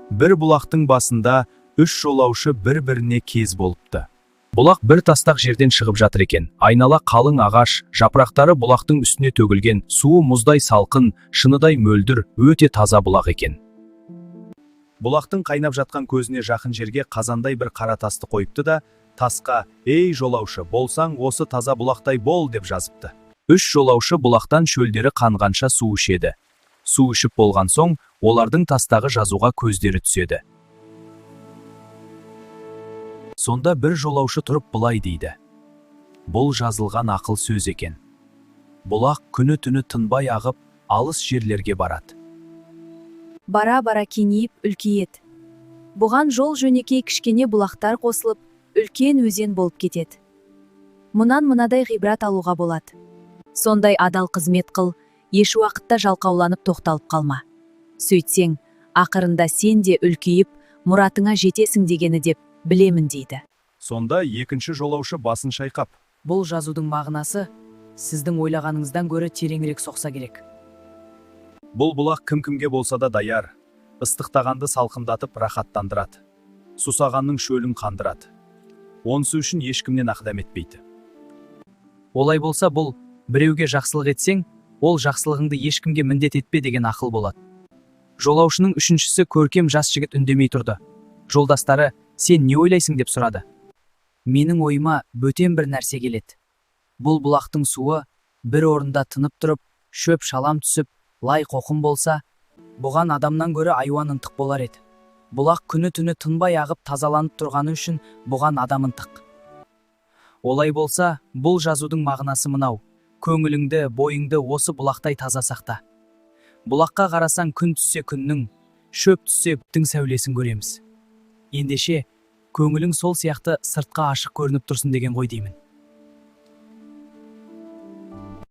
Бір бұлақтың басында үш жолаушы бір-біріне кез болыпты. Бұлақ бір тастақ жерден шығып жатыр екен. Айнала қалың ағаш, жапырақтары бұлақтың үстіне төгілген, суы мұздай салқын, шыныдай мөлдір, өте таза бұлақ екен. Бұлақтың қайнап жатқан көзіне жақын жерге қазандай бір қара тасты қойыпты да, тасқа: «Ей, жолаушы, болсаң, осы таза бұлақтай бол», – деп жазыпты. Үш жолаушы бұлақтан шөлдері қанғанша су ішеді. Су ішіп болған соң, олардың тастағы жазуға көздері түседі. Сонда бір жолаушы тұрып былай дейді: «Бұл жазылған ақыл сөз екен. Бұлақ күні-түні тынбай ағып, алыс жерлерге барады. Бара-бара кеңейіп, үлкейеді. Бұған жол жөнекей кішкене бұлақтар қосылып, үлкен өзен болып кетеді. Мұнан мынадай ғибрат алуға болады: сондай адал қызмет қыл, еш уақытта жалқауланып, тоқталып қалма. Сөйтсең, ақырында сен де үлкейіп, мұратыңа жетесің дегені деп білемін», – дейді. Сонда екінші жолаушы басын шайқап: «Бұл жазудың мағынасы сіздің ойлағаныңыздан гөрі тереңірек соқса керек». «Бұл бұлақ кім-кімге болса да даяр. Ыстықтағанды салқындатып, рахаттандырады. Сусағанның шөлін қандырады. Онысы үшін ешкімнен ақы дәметпейді». Олай болса, бұл біреуге жақсылық етсең, ол жақсылығыңды ешкімге міндет етпе деген ақыл болады. Жолаушының үшіншісі, көркем жас жігіт, үндемей тұрды. Жолдастары: «Сен не ойлайсың?» – деп сұрады. «Менің ойыма бөтен бір нәрсе келеді. Бұл бұлақтың суы бір орында тынып тұрып, шөп шалам түсіп, лай қоқым болса, бұған адамнан гөрі айуан ынтық болар еді. Бұлақ күні түні тынбай ағып, тазаланып тұрғаны үшін бұған адам ынтық. Олай болса, бұл жазудың мағынасы мынау: көңіліңді, бойыңды осы бұлақтай таза сақта. Бұлаққа қарасаң, күн түссе күннің, шөп түссе тің сәулесін көреміз. Ендеше, көңілің сол сияқты сыртқа ашық көрініп тұрсын деген ғой деймін».